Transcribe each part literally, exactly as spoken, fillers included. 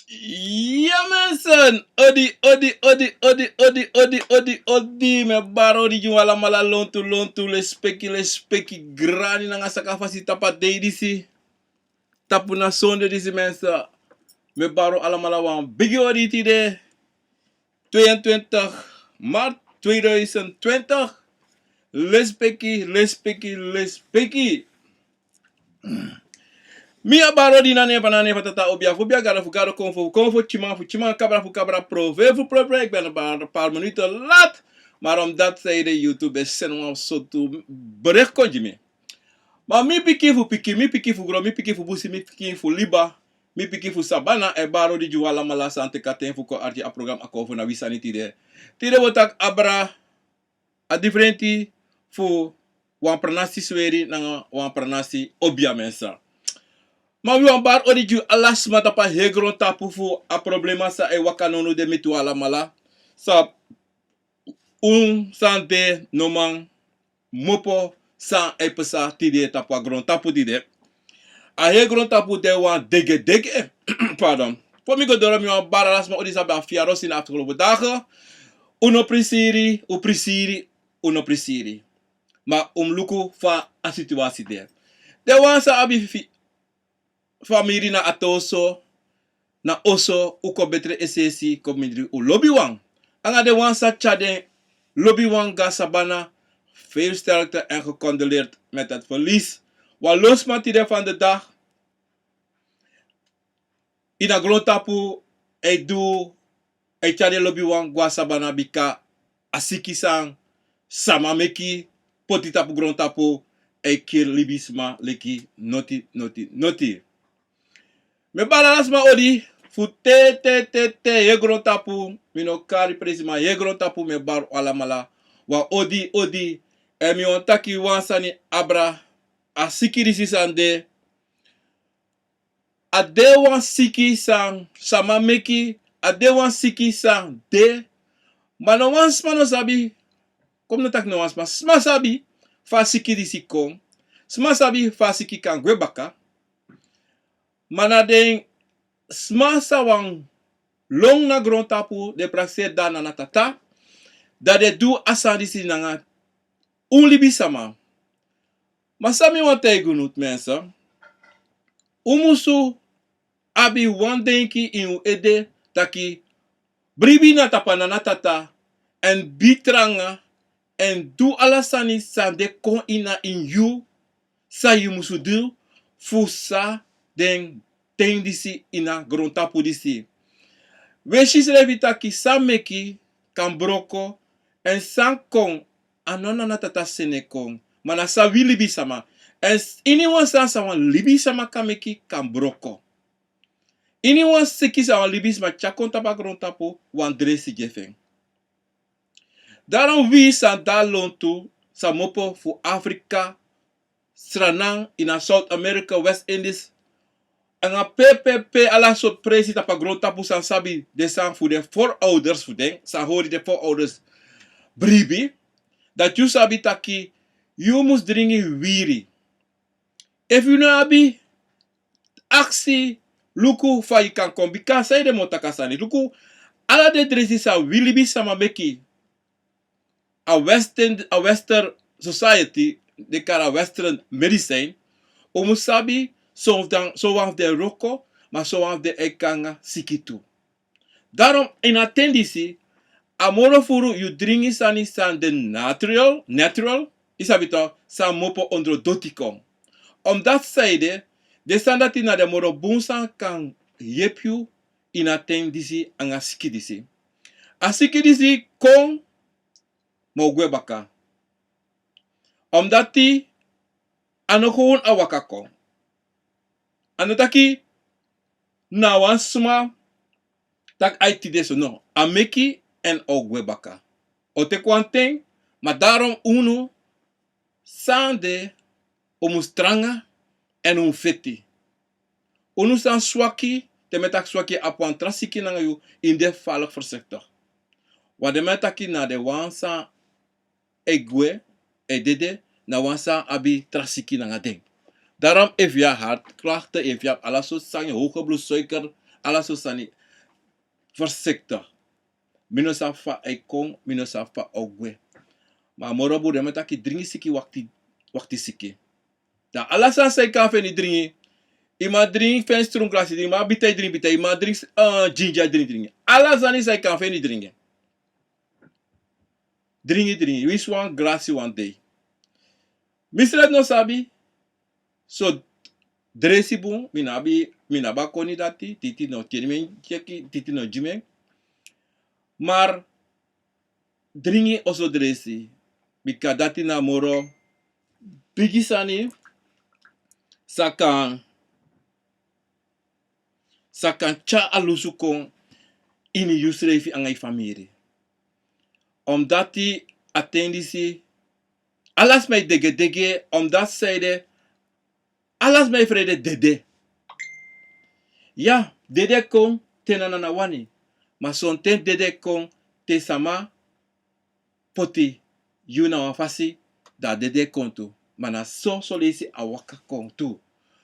Ya mensen, odi, odi, odi, odi, odi, odi, odi, odi, mi e bari odi gi un alamala, lontu, lontu, lespeki, lespeki, grani nanga sakafasi tapu a dei disi, tapu na sonde disi mensen. Mi e bari un alamala wan bigi odi tide, tweeëntwintig maart tweeduizend twintig. Lespeki, lespeki, lespeki. Mi e bari odi na nen fu, na nen fu Tata, obia fu obia, gado fu gado, konfo fu konfo, tyiman fu tyiman, kabra fu kabra, profeet fu profeet. Ik ben een paar, paar minuten laat, maar omdat zij de YouTube is, seni wan sortu bericht kon gi mi. Ma mi pikin fu pikin, mi pikin fu gron, mi pikin fu busi, mi pikin fu liba, mi pikin fu sabana, e bari odi gi un alamala san teki a ten fu kon arki a program Akomfo na wi sani tide. Tide wi o taki abra a difrenti fu wan pranasi sweri nanga wan pranasi obia mensen. Ma wi wani bari odi gi un ala sma tapu a heri grontapu fu a problema san e waka nownow de miti un alamala. San un san de no man mopo san e pasa tide tapu a grontapu tide. A heri grontapu de wan degedege. Pardon. Fu mi go doro, mi wani bari ala sma odi san ben abi fiarosi na afgelopen dagen. Un no prisiri, un prisiri, un no prisiri. Ma un mus luku fa a situasi de. Den wan san abi fi-, famiri na ati oso, na oso, un kon betre es'esi kon mindri un lobiwan. Nanga den wan san tyari den lobiwan go na sabana, veel sterkte en gecondoleerd met het verlies. Wan lo sma tide van de dag ini a grontapu e du, e tyari den lobiwan go na sabana bika a siki san sama meki poti tapu grontapu e kiri libisma leki noti, noti, noti. Mi e bari ala sma odi fu te, te, te, te heri grontapu, mi no kari presi, ma heri grontapu mi e bari un alamala wan odi, odi. Èn mi wani taki wan sani abra, a siki disi san de, a de wan siki san sama meki, a de wan siki san de, ma no wan sma no sabi, kon mi no taki no wan sma, sma sabi fa a siki disi kon, sma sabi fa a siki kan gwe baka. Ma na den sma san wani lon na grontapu, den prakseri dati na a tata, dan den du a sani disi nanga un libisama. Ma san mi wani taigi un, mensen, un musu abi wan denki ini un ede taki bribi na tapu a nana tata, èn bi tranga, èn du ala sani san de kon ini a ini yu, san yu musu du fu sa den ten disi ini a grontapu disi. Wi e si srefi taki san meki kan broko, èn san kon, a no nana tata seni en kon, ma na san wi libisama. Èn s-, iniwan sani san wan libisama kan meki kan broko. Iniwan siki san wan libisma tyari kon tapu a grontapu, wan dresi gi fu en. Daarom wi san de na lontu, san kmopo fu Afrika, Sranan, ini a South America, West Indies, nanga pe, pe, pe, ala sortu presi tapu a grontapu, san sabi den sani fu den voorouders fu den, san hori den voorouders bribi, dati yu sabi taki yu mus dringi wiri. Efu yu no abi, aksi, luku fa yu kan kon, bika san ede mi o taki a sani. Luku, ala den dresi san wi libisama meki, a western, a western society, den kari a western medicine, un mus sabi, son fu den, son wan fu den e wroko, ma son wan fu den e kon nanga siki tu. Daarom ini a ten disi, a moro furu yu dringi sani san de natural, natural, yu sabi toch, san kmopo ondro doti kon. Omdat san ede, den sani dati na den moro bun san kan yepi yu ini a ten disi nanga siki disi. A siki disi kon, ma o gwe baka. Omdat a no gewoon a waka kon. A no taki na wan sma taki ai tide so, no. A meki èn a o gwe baka. A o teki wan ten, ma daarom unu san de, un mus tranga èn un feti. Unu san swaki, te mi e taki swaki, abi wan tra siki nanga yu, yu de falk voorzichtig. Want den man e taki na den wan san e gwe, e dede, na wan san abi tra siki nanga den. Daarom efu yu abi hartklachten, efu yu abi ala sortu sani, hoge bloedsuiker, ala sortu sani, Voorzichtig. Mi no sabi fa a e kon, mi no sabi fa a o gwe. Ma a moro bun den man taki dringi siki wakti, wakti siki. Dan ala sani san yu kan feni dringi. Yu man dringi feni strong glasi dringi, yu man bita yu dringi bita, yu man dringi, eh, ginger dringi dringi. Ala sani san yu kan feni dringi. Dringi dringi. Winsi wan glasi wan dei. Mi srefi no sabi. So dresi bun, mi no abi, mi no abi a koni dati, titi no tyeni mi en tyeki, titi no gi mi en. Maar dringi oso dresi, bika dati na moro bigi sani san kan, san kan tyari a lusu kon ini yusrefi anga yu famiri. Omdati a ten disi ala sma e degedege, omdati san ede ala sma e frede dede. Ya, dede kon te na na wani. Ma sonten dede kon te sama poti yu na wan fasi, dan a dede kon tu. Ma na so, son leisi a waka kon tu.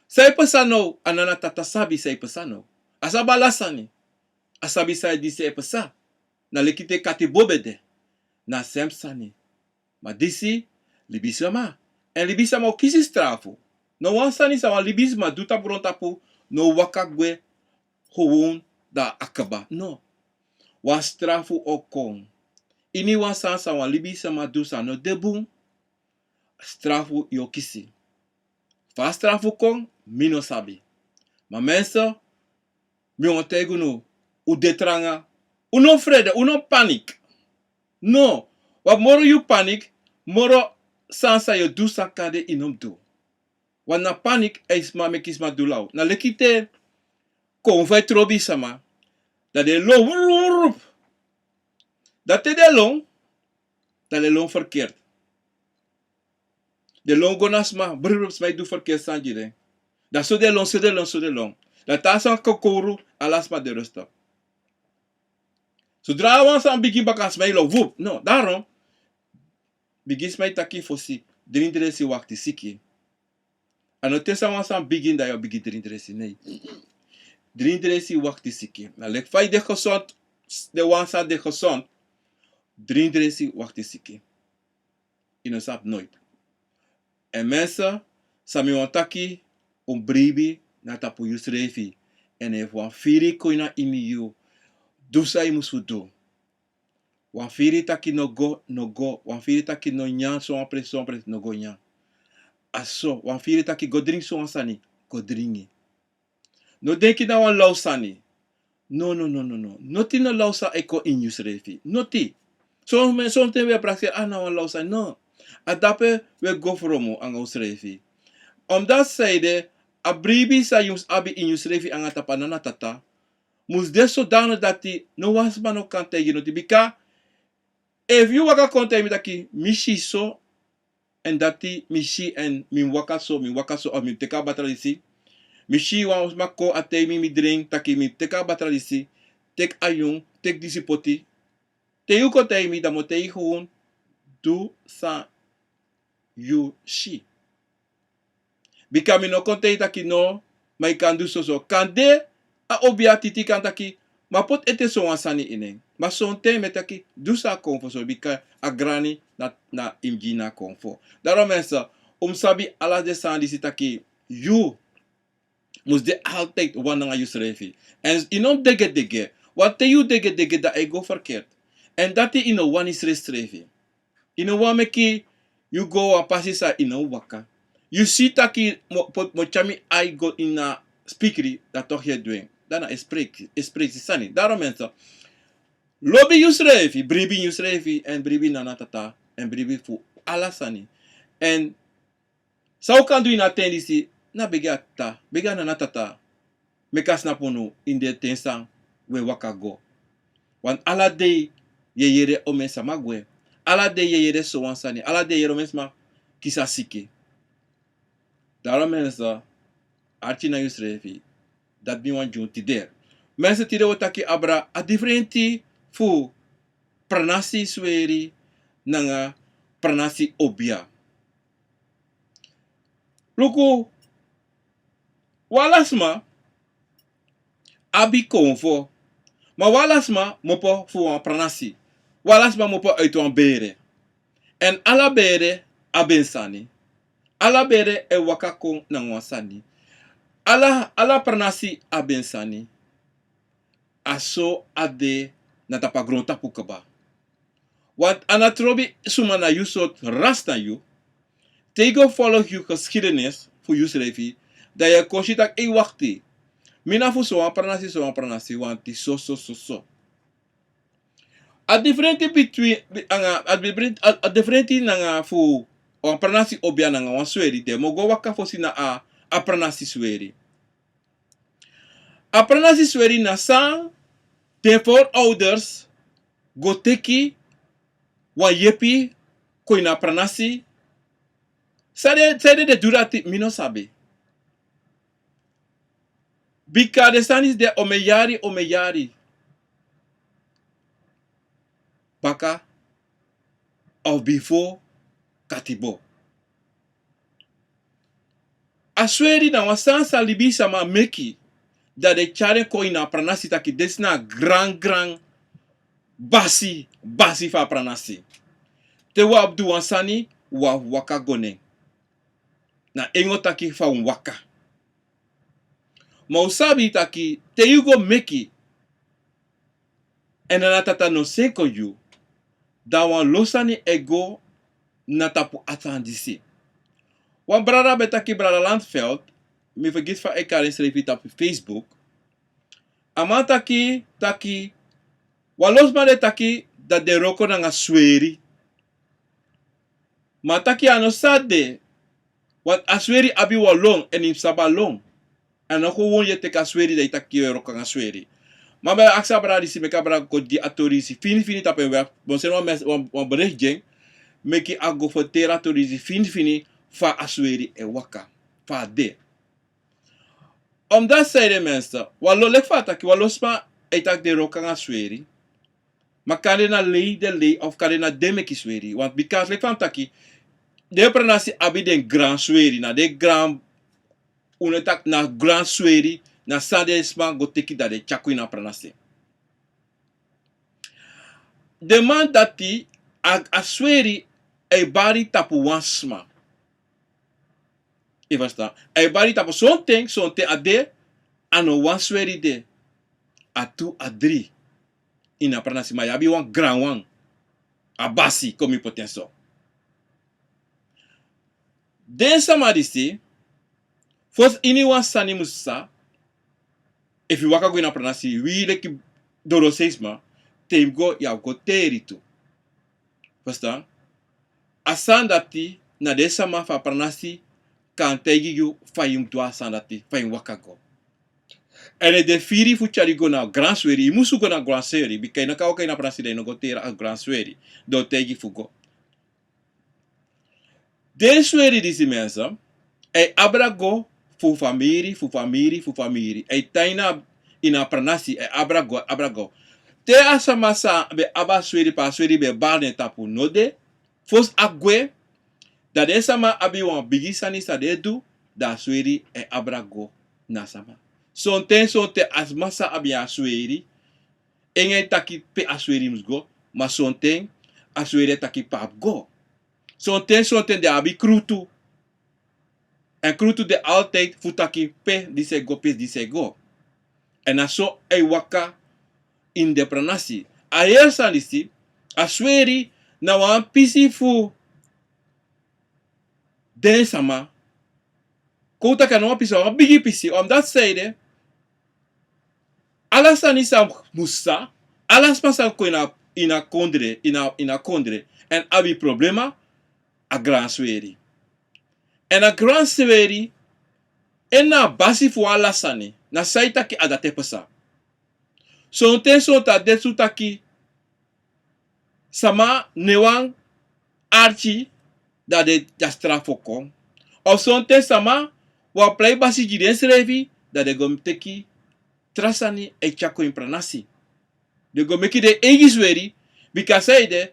San e pasa now, a nana tata sabi san e pasa now. A sabi ala sani. A sabi san e disi e pasa. Na leki te katibo be de. Na sem sani. Ma disi libisma. Èn libisma o kisi strafu. No wan sani san wan libisma du tapu grontapu no waka gwe gewoon dan a kaba. No. Wan strafu o kon. Iniwan sani san wan libisma du san no de bun, strafu yu o kisi. Fa a strafu kon, mi no sabi. Ma mensen, mi o taigi unu, un de tranga, un no frede, un no panik. No, want moro yu panik, moro sani san yu o du san kande yu no mus du. Want na panik e meki sma du law. Na leki te konfo e trobi sama, dan den lon, wrup, wrup. Dan te den lon, dan den lon verkeerd. Den lon go na sma, brrr, sma e du verkeerd sani gi den. Dan so den lon, so den lon, so den lon. Dan te a sani kon kowru, ala sma de rust op. Zodra wan sani bigin baka, sma e lon, wup. No, daarom bigi sma e taki fosi, dringi dresi, wakti siki. A no te san wan sani bigin dan yu o bigin dringi dresi, nee. Dringi dresi, wakti siki. Na leki fa yu de gezond, den wan san de gezond, dringi dresi, wakti siki. Yu no sabi nooit. Èn mensen, san mi wani taki, un bribi na tapu yusrefi. Èn efu wan firi kon na ini yu, du san yu musu du. Wan firi taki no go, no go. Wan firi taki no nyan so wan presi, so wan presi, no go nyan. A so, wan firi taki go dringi so wan sani, go dringi. No denki na wan law sani. No, no, no, no, no. Noti no law sani e kon ini yusrefi. Noti. Son, sonten wi e prakseri, a na wan law sani. No. A dape wi e go fromu anga unsrefi. Omdati san ede, a bribi san yu mus abi ini yusrefi anga tapu a nana tata mus de sodanig dati no wan sma no kan taigi noti. Bika efu yu waka kon taigi mi taki mi si so, èn dati mi si, èn mi waka so, mi waka so, of mi teki a batra disi. Mi si wan sma kon, a taigi mi, mi dringi, taki mi teki a batra disi, teki ayun, teki disi poti. Te yu kon taigi mi, dan mi o taigi yu gewoon, du san yu si. Bika mi no kon taigi taki no, ma yu kan du soso. Kande a obia titi kan taki, ma poti ete so wan sani ini en. Ma sonten mi e taki, du san a konfo so, bika a grani na, na yu mus gi na konfo. Daarom mensen, un mus sabi ala den sani disi taki, yu mus de altijd wan nanga yusrefi. Èn yu no mus degedege. Want te yu degedege dan a e go verkeerd. Èn dati yu no wani srefsrefi. Yu no wani meki yu go wan pasi san yu no waka. Yu si taki mi o, mi o tyari mi ai go ini a spikri, dan toch yu e du en. Dan na e spreek, e spreek sani. Daarom mensen, lobi yusrefi, bribi yusrefi, èn bribi nana tata, èn bribi fu ala sani. Èn san un kan du ini a ten disi, na begi a tata, begi a nana tata, meki a snapu unu ini den ten san un e waka go. Want ala dei yu e yere omen sama gwe. Ala dei yu e yere so wan sani. Ala dei yu e yere omen sma kisi a siki. Daarom mensen, arki na yusrefi. Dati mi wani gi unu tide. Mensen, tide un o taki abra a difrenti fu pranasi sweri nanga pranasi obia. Luku, wan ala sma abi konfo. Ma wan ala sma kmopo fu wan pranasi. Wan ala sma kmopo uiti wan bere. Èn ala bere abi en sani. Ala bere e waka kon nanga wan sani. Ala, ala pranasi abi en sani. A so a de na tapu a grontapu kaba. Want a no trobi suma na yu sortu ras na yu. Te yu go folg yu geschiedenis fu yusrefi, dan yu e kon si taki: ei, wakti. Mi na fu so wan pranasi, so wan pranasi, want so, so, so, so. A different between, anga, a different, a, a different nanga fu wan pranasi obia nanga wan sweri, te mi o go waka fosi na a, a pranasi sweri. A pranasi sweri na san den voorouders go teki wan yepi kon ini a pranasi. San den, san den du dati, mi no sabi. Bika den sani disi de omen yari, omen yari baka of bifo katibo. A sweri na wan sani san libisama meki, dan den tyari en kon ini a pranasi taki disi na a gran gran basi, basi fu a pranasi. Te un abi du wan sani, un abi waka go na en. Na en o taki fa un waka. Ma un sabi taki te yu go meki èn a Tata no seni kon yu, dan wan lo sani e go na tapu a sani disi. Wan brada ben taki, brada Landveld, mi fergiti fa a e kari ensrefi tapu Facebook. A man taki, taki, wan lo sma de taki dati den wroko nanga sweri. Ma a taki a no san a de, want a sweri abi wan lon, èn yu mus sabi a lon. A no kon won yu e teki a sweri, dan yu taki yu e wroko nanga sweri. Ma mi ben aksi a brada disi meki a brada go gi a tori disi fini fini tapu en website. Mi o seni wan mes-, wan, wan bericht gi en, meki a go ferteri a tori disi fini fini, fa a sweri e waka, fa a de. Omdat, zei de mensen, wan lo, leki fa a taki, wan lo sma e taki den wroko nanga sweri. Ma kande na lei den lei, of kande na den meki sweri. Want bika leki fa mi taki, den pranasi abi den gran sweri, na den gran, un e taki na gran sweri, na san den sma go teki dan den tyari kon ini a pranasi. Den man dati, a, a sweri e bari tapu wan sma. Yu e ferstan? A e bari tapu sonten, sonten a de, a no wan sweri de. A tu, a dri. Ini a pranasi, ma yu abi wan gran wan. A basi, kon mi poti en so. Den sama disi, fosi iniwan sani mus psa, efu yu waka go ini a pranasi, wi leki dorosei sma, te yu mus go, yu abi go teri tu. Ferstan? A sani dati na den sama fu a pranasi kan taigi yu fa yu mus du a sani dati, fa yu mus waka go. Èn efu den firi fu tyari yu go na gran sweri, yu musu go na gran sweri, bika yu no kan waka ini a pranasi dan yu no go teri a gran sweri. Den o taigi fu go. Den sweri disi, mensen, a e abra go fu famiri, fu famiri, fu famiri. A e tan ini a, ini a pranasi, a e abra go, abra go. Te a sama san ben abi a sweri, pe a sweri ben bari na en tapu no de, fosi a gwe, dan den sama abi wan bigi sani san den e du, dan a sweri e abra go na a sama. Sonten, sonten a sma san abi a sweri, en e taki pe a sweri mus go, ma sonten a sweri e taki pe a mus go. Sonten, sonten den abi krutu. Èn krutu de altijd fu taki pe disi e go, pe disi e go. Èn na so a e waka ini den pranasi. A heri sani disi, a sweri na wan pisi fu den sama. Kon un taki a no wan pisi, wan bigi pisi, omdat, zei de, ala sani san mus psa, ala sma san kon ini a, ini a kondre, ini a, ini a kondre, èn abi problema, a gran sweri. Èn a gran sweri, en na a basi fu ala sani, na san e taki a dati e psa. Sonten, sonten a de so taki sama no wan arki, dan den, dan straf o kon. Of sonten sama wan prei basi gi densrefi, dan den go teki tra sani e tyari kon ini pranasi. Den go meki den eigi sweri, bika san ede,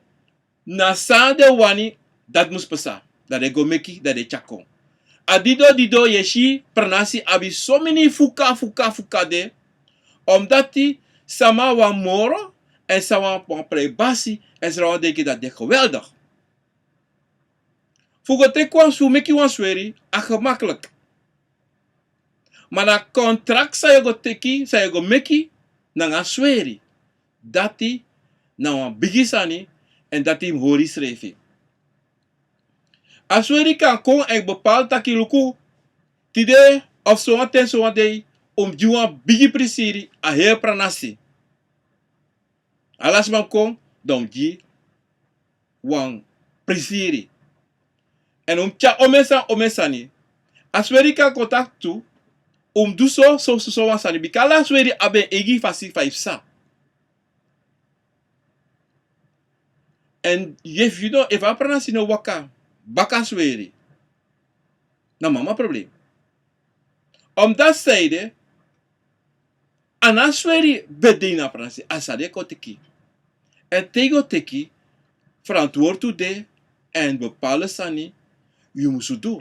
na san den wani, dati mus psa. Dan den go meki, dan den tyari kon. A dido dido yu e si pranasi abi someni fuka, fuka, fuka de. Omdati Sama wani moro, èn san wani wan prei basi, èn san wani denki dati de geweldig. Fu go teki wan, fu meki wan sweri, a gemakkelijk. Ma na contract san yu o go teki, san yu o go meki, nanga sweri. Dati na wan bigi sani, èn dati yu mus hori yusrefi. A sweri kan kon èn bepali taki luku, tide of sowan ten, sowan dei, un mus gi wan bigi prisiri a heri pranasi. Ala sma kon, dan un mus gi wan prisiri. Èn un mus tyari omeni sani, omeni sani. A sweri kan kon taki tu, un mus du so, so, so, so wan sani. Bika ala sweri abi en eigi fasi fa yu psa. Èn efu yu no, efu a pranasi no waka, baka sweri. Na mama problem. Omdat zij de, a no a sweri ben de ini a pranasi, a sani e kon teki. Èn te yu go teki, ferantwortu de, èn bepaalde sani yu musu du.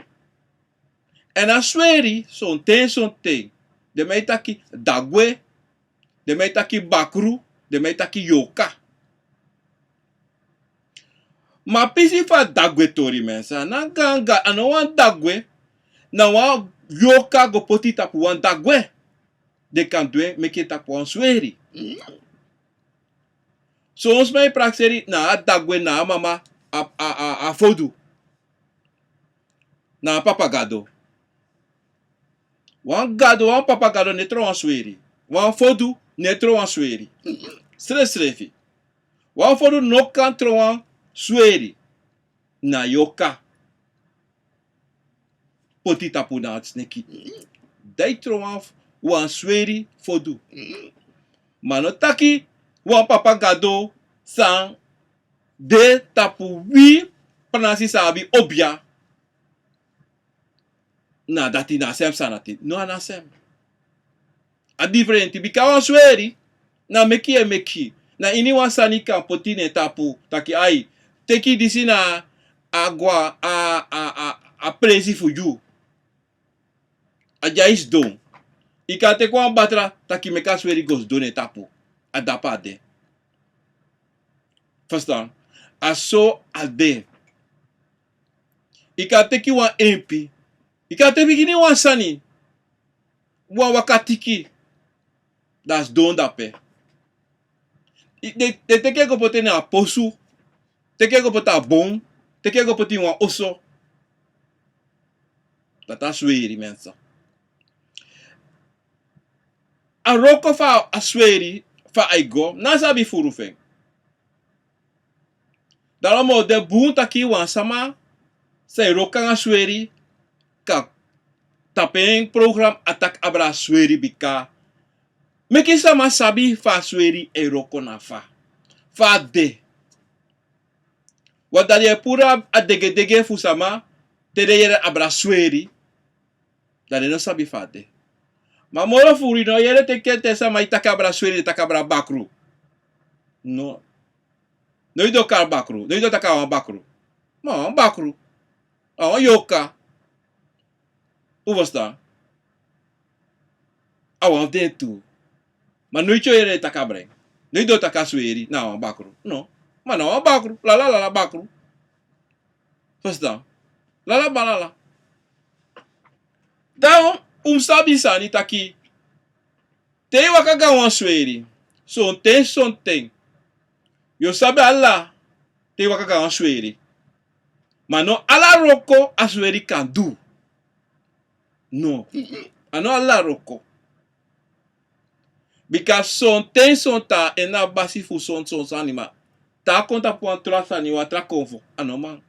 Èn a sweri, sonten, sonten. Den man e taki dagwe, den man e taki bakru, den man e taki yorka. Ma pisi fu a dagwe tori, mensen, a no wan ganga, a no wan dagwe, na wan yorka go poti tapu wan dagwe. Den kan du en meki en tapu wan sweri. Son sma e prakseri na a dagwe, na a mama, a, a, a, a fodu. Na a papa gado. Wan gado, wan papa gado no e tron wan sweri. Wan fodu no e tron wan sweri. Srefsrefi. Wan fodu no kan tron wan sweri. Na yorka. Poti tapu na a sneki. Dan yu tron wan, wan sweri fodu. Ma no taki wan papa gado san de tapu wi pranasi san abi obia. Na dati na a sem sani dati. No, a no a sem. A diferenti, bika wan sweri, na meki yu e meki. Na ini wan sani yu kan poti na en tapu, taki ai, teki disi na a gwa, a, a, a, a presi fu yu. A dya yu sidon. Yu kan teki wan batra, taki meki a sweri go sidon na en tapu. A dape a de. Verstaan? A so a de. Yu kan teki wan empi. Yu kan teki ini wan sani. Wan waka tiki. Dan a sidon dape. I, den, den teki en go poti na a posu. Teki en go poti a bon. Teki en go poti wan oso. Dati a sweri, mensen. A wroko fu a sweri, fa ai go, no sabi furu fu en. Daarom o de bun taki wan sama san e wroko nanga sweri kan tapu en program a taki abra sweri, bika meki sama sabi fa sweri e wroko, na fa, fa a de. Want dan den e puru a degedege fu sama te den yere abra sweri. Dan den no sabi fa a de. Ma moro furu yu no yere te, te sama e taki abra sweri, den taki abra bakru. No. No, yu no kan taki bakru. No, yu no kan taki a wan bakru. Ma a wan bakru. A wan yorka. Un verstaan? A wan fu den tu. Ma no, yu no yere taki abra en. No, yu no kan taki a sweri na a wan bakru. No. Ma na wan bakru. Lala, lala, bakru. Verstaan? Lala, balala. Dan un sabi sani taki te yu waka nanga wan sweri, sonten, sonten yu o sabi ala te yu waka nanga wan sweri. Ma no ala wroko a sweri kan du. No. A no ala wroko. Bika sonten, sonten, en na basi fu son, son sani, ma te a kon tapu wan tra sani, wan tra konfo, a no man.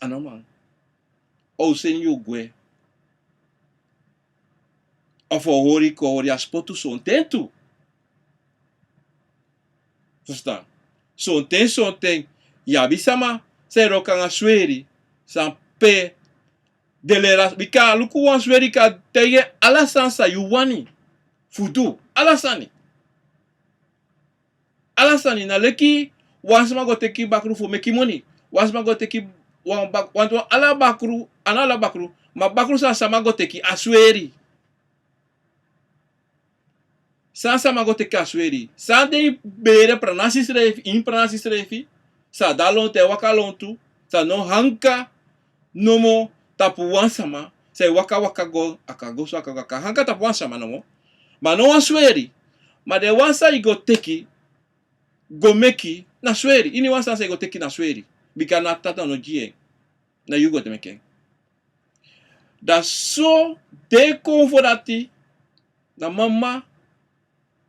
A no man. O seni yu gwe. Of o hori kon hori a spotu sonten tu. Verstaan? Sonten, sonten yu abi sama san e wroko nanga sweri, san pe den leri, bika luku, wan sweri kan taigi yu ala sani san yu wani fu du. Ala sani. Ala sani, na leki wan sama go teki bakru fu meki moni. Wan sama go teki wan bak-, wan, wan ala bakru, a no ala bakru, ma bakru san sama go teki, a sweri. San sama go teki a sweri? San den bere pranasi srefi, ini pranasi srefi, sa de a lontu, e waka lontu, sa no hanka nomo tapu wan sama, sa e waka waka go, a kan go so, a kan go, a kan hanka tapu wan sama nomo. Ma no wan sweri. Ma den wan san i go teki, go meki, na sweri. Ini wan sani san i go teki na sweri. Bika na tata no gi en. Na yu go meki en. Da so den konfo dati, na mama,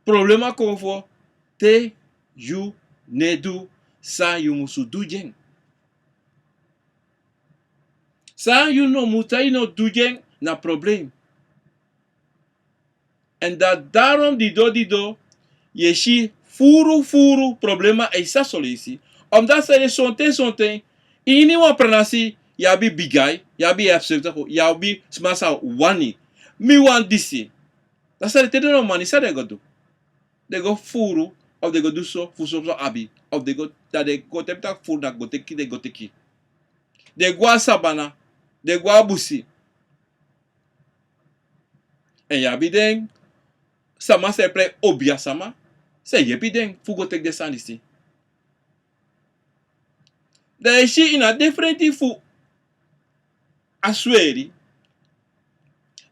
problema konfo, te yu no e du san yu musu du gi en. San yu no musu, san yu no du gi en, na problem. En da daarom dido dido, yu e si furu furu problema e sa soleisi. Omdat san yu e sonten sonten, ini wan pranasi, yu abi bigai, yu abi, yu abi sma san wani. Mi wani disi. Da san den te den no wani, san den go du? Den go furu, of den go du so, fu so so abi, of den go, da den go teki taki furu, da go teki, den go teki. Den go a sabana, den go a busi. En yu abi den sama san e prei obia sama, san e yepi den fu go teki den sani disi. Da yu e si ini a diferenti fu a sweri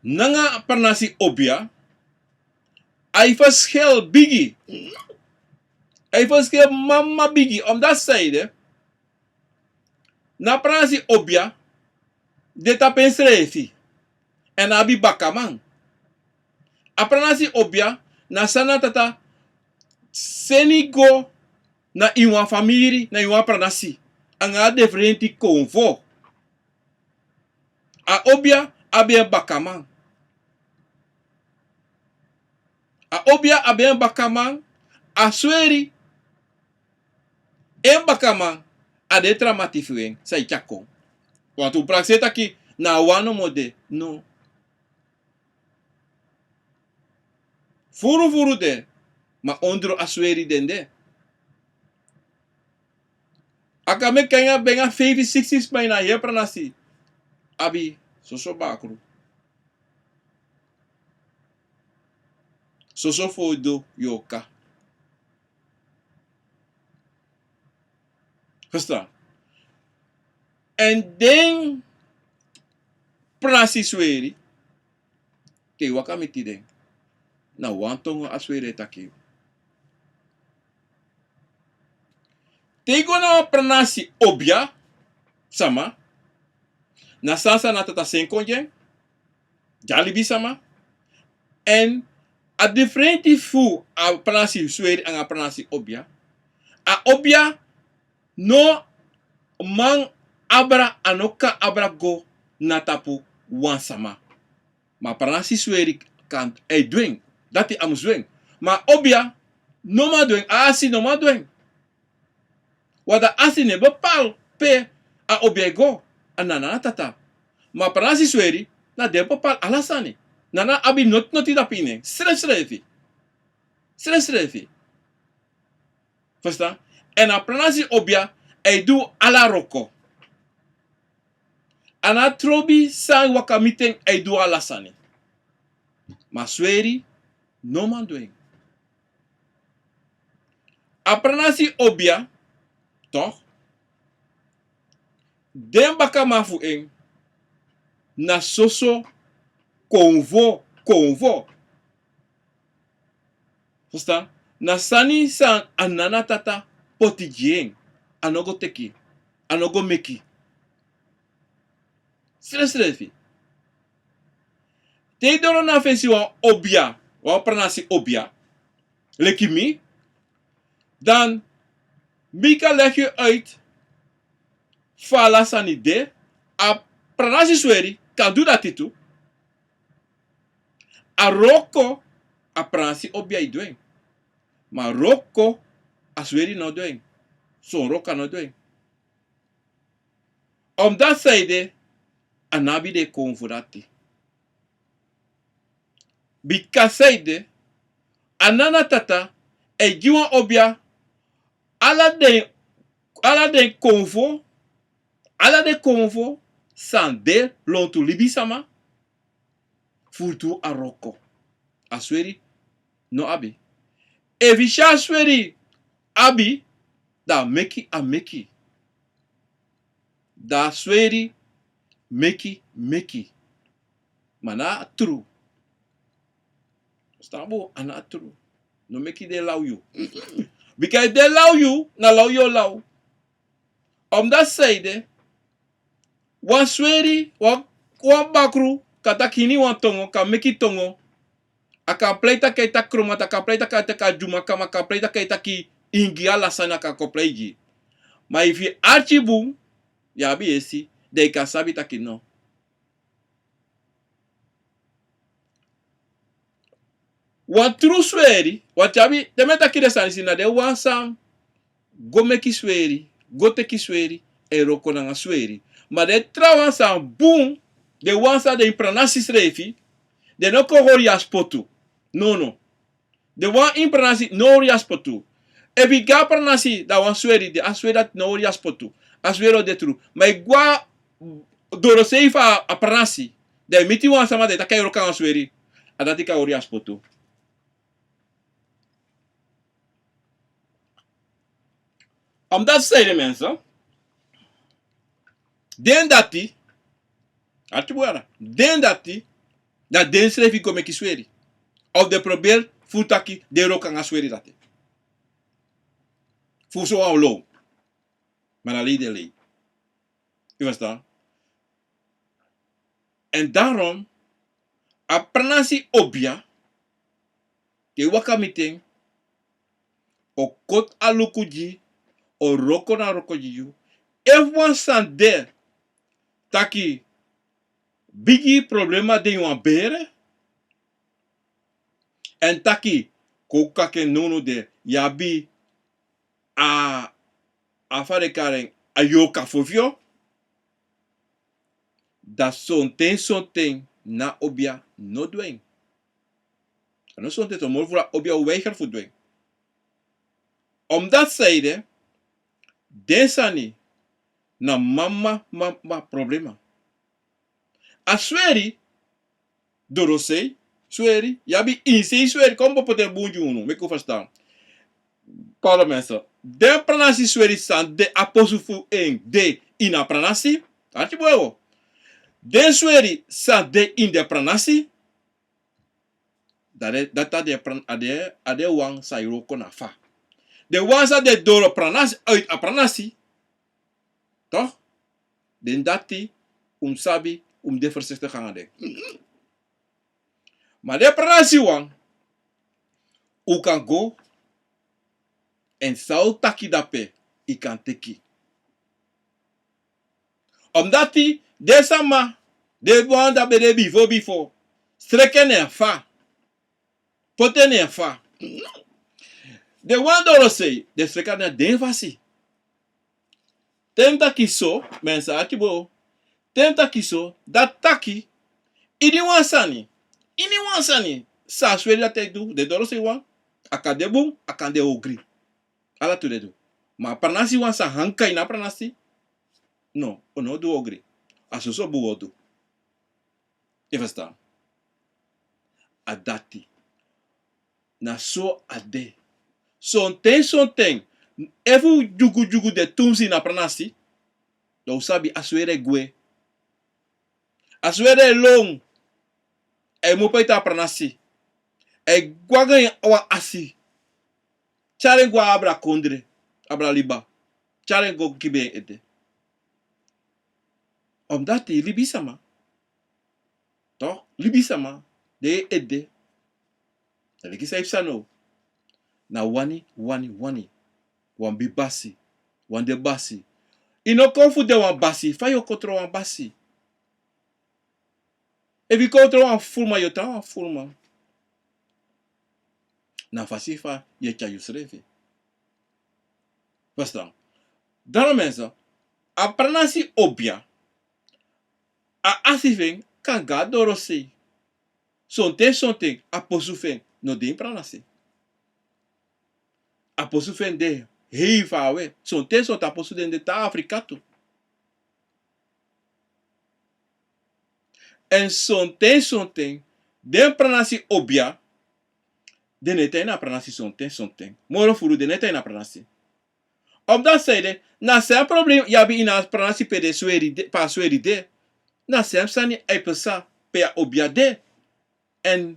nanga pranasi obia, a e verschil bigi. A e verschil mama bigi, omdat san ede, na pranasi obia de tapu ensrefi, en a abi bakaman. A pranasi obia na san a tata seni go na ini wan famiri, na ini wan pranasi, anga a diferenti konfo. A obia abi en bakaman. A obia abi en bakaman, a sweri, en bakaman, a de tra mati fu en san e tyari kon. Want un prakseri taki na a wan nomo de, no. Furu furu de, ma ondro a sweri den de. A kan meki nanga benga feifi siksi sma ini a heri pranasi abi soso bakru. Soso foido yoka. Verstaan? En den pranasi sweri, te yu waka miti den, na wan tongo a sweri e taki yu. Te yu go na wan pranasi obia sama, na san san a tata seni kon gi en, gi a libisama. En a diferenti fu a pranasi sweri anga pranasi obia. A obia no man abra, a no kan abra go na tapu wan sama. Ma pranasi sweri kan, a e du en. Dati a musu du en. Ma obia no man du en, a asi no man du en. Want a asi no e bepaal pe a obia e go, a nana, a tata. Ma pranasi sweri, na den e bepaal ala sani. Nana abi noti noti dapu ini en. Srefsrefi. Srefsrefi. Verstaan? En a pranasi obia, a e du ala wroko. A no trobi san waka miti en, a e du ala sani. Ma sweri, no man du en. A pranasi obia, toch, den bakaman fu en, na soso konfo, konfo. Verstaan? Na sani san a nana tata poti gi en, a no go teki, a no go meki. Srefsrefi. Te yu doro na fesi wan obia, wan pranasi obia, leki mi, dan mi kan leg yu uit fa ala sani de. A pranasi sweri kan du dati tu. A wroko a pranasi obia e du en. Ma a wroko a sweri no du en. Son wroko a no du en. Omdat san ede, a no abi den konfo dati. Bika san ede, a nana tata e gi wan obia ala den, ala den konfo, ala den konfo san de lontu libisama, fu du a wroko. A sweri no abi. Efu i si a sweri abi, dan a meki a meki. Dan a sweri meki meki. Ma na a tru. Stan bun, a na a tru. No meki den law yu. Bika efu den law yu, na law yu o law. Omdati saide, wan sweri, wan, wan bakru kan taki ini wan tongo, kan meki tongo. A kan prei taki a e taki kromat, a kan prei taki a e taki a dyumakama, a kan prei taki a e taki ingi, ala sani a kan kon prei gi. Ma efu yu arki bun, yu abi yesi, dan yu kan sabi taki no. Wan tru sweri, wan ten abi, te mi e taki den sani disi na den wan san go meki sweri, go teki sweri, e wroko nanga sweri. Ma den trawan san bun, den wan san de ini pranasi srefi, den no kon hori yu a spotu. Nono. Den wan ini pranasi no hori yu a spotu. Efu i go a pranasi, dan wan sweri de, a sweri dati no hori yu a spotu. A sweri o de tru. Ma i go a dorosei fu a pranasi, dan i miti wan sama, dan i taki a e wroko nanga sweri. A dati kan hori yu a spotu. Omdati saide, mensen, den dati, arki bun, den dati, dan den srefi go meki sweri. Of den proberi fu taki den e wroko nanga sweri dati. Fu sowan lo. Ma na lei den lei. Yu ferstan? En daarom, a pranasi obia, te yu waka miti en, o koti a luku gi yu, o wroko na wroko gi yu. Efu wan sani de taki bigi problema de ini wan bere, en taki kon kaki en nownow de, yu abi a, a fa den e kari en, a yorka fu yu, dan sonten sonten na obia no du en. A no sonten, so moro furu a obia o weiger fu du en. Omdati saide, den sani na mama, mama problema. A sweri, dorosei sweri, yu abi insei sweri, kon mi poti en bun gi unu, meki un ferstan. Pardon, mensen. Den pranasi sweri san de, a posu fu en de ini a pranasi. Arki bun. Den sweri san de ini den pranasi, dati, dati a de pran-, a de, a de wan san e wroko na fa. Den wan san de doro pranasi, uit a pranasi. Toch? Den dati, un mu sabi, un mu de voorzichtig nanga den. Ma den pranasi wan, un kan go, en san un taki dape, yu kan teki. Omdati den sama, den wan di ben de bifo bifo, sreki en na en fa. Poti en na en fa. Den wan dorosei, den sreki en na den fasi. Te mi taki so, mensen, arki bun. Te mi taki so, dati taki, ini wan sani, ini wan sani san a sweri dati e du, den dorosei wan, a kan de bun, a kan de ogri. Ala tu den du. Ma a pranasi wan san hanka ini a pranasi, no, un no o du ogri. A soso bun un o du. Yu ferstan? A dati. Na so a de. Sonten sonten, efu dyugu dyugu de tumsi ini a pranasi, dan un sabi a sweri e gwe. A sweri e lon. A e mopo uit a pranasi. A e gwe nanga wan asi. Tyari en go na abra kondre, abra liba. Tyari en go kibi en ete. Omdati libisama, toch, libisama, den ede. Na leki san yu psa now. Na wani, wani, wani. Wan bigi basi, wan de basi. Yu no kon fu de wan basi, fa yu o kon tron wan basi? Efu yu kon tron wan fuluman, yu o tan wan fuluman. Na a fasi fa yu e tyari yusrefi. Ferstan? Daarom mensen, a pranasi obia, a asi fu en kan go na dorosei. Sonten sonten a posu fu en no de ini pranasi. A posu fu en de hei faawe. Sonten sonten a posu de, de te na Afrika tu. En sonten sonten den pranasi obia, Den no e tan ini a pranasi sonten sonten. Moro furu den no e tan ini a pranasi. Omdati san ede, na a sem problem yu abi ini a pranasi pe den sweri de, pe a sweri de. Na a sem sani e pasa pe a obia de. Èn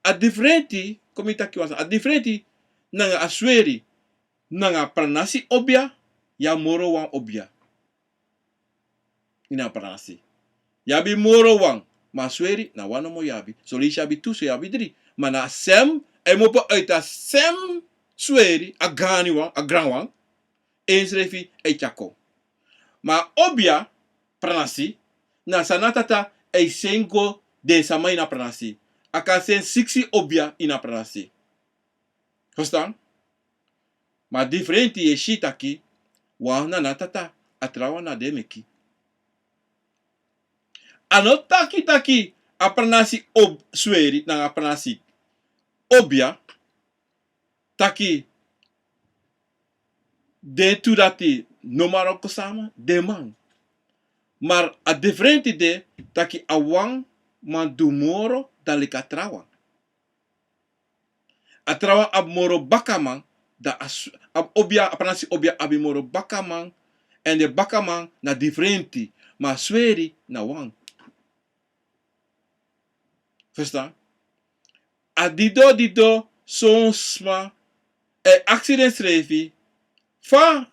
a difrenti, kon mi taki wan sani, a difrenti nanga a sweri, nanga a pranasi obia, yu abi moro wan obia. Ini a pranasi. Yu abi moro wan, ma a sweri, na wan nomo yu abi. Son leisi yu abi tu, son yu abi dri. Ma na a sem, e mopo uit a sem sweri, a gaanwan, a granwan, ensrefi e tyari kon. Ma a obia, pranasi, na san a tata e seni go den sama ini a pranasi. A kan seni siksi obia ini a pranasi. Verstaan? Ma difrenti yu e si taki, wan na a tata, a trawan na den meki. A no taki taki, a pranasi ob-, sweri, nanga a pranasi obia, taki den tu dati no man wroko sama, den man. Ma a difrenti de taki a wan man du moro dan leki a trawan. A trawan abi moro bakaman, dan a s-, a obia, a pranasi obia abi moro bakaman, èn den bakaman na difrenti, ma a sweri na wan. Verstaan? A dido, dido, son sma e aksi densrefi, fa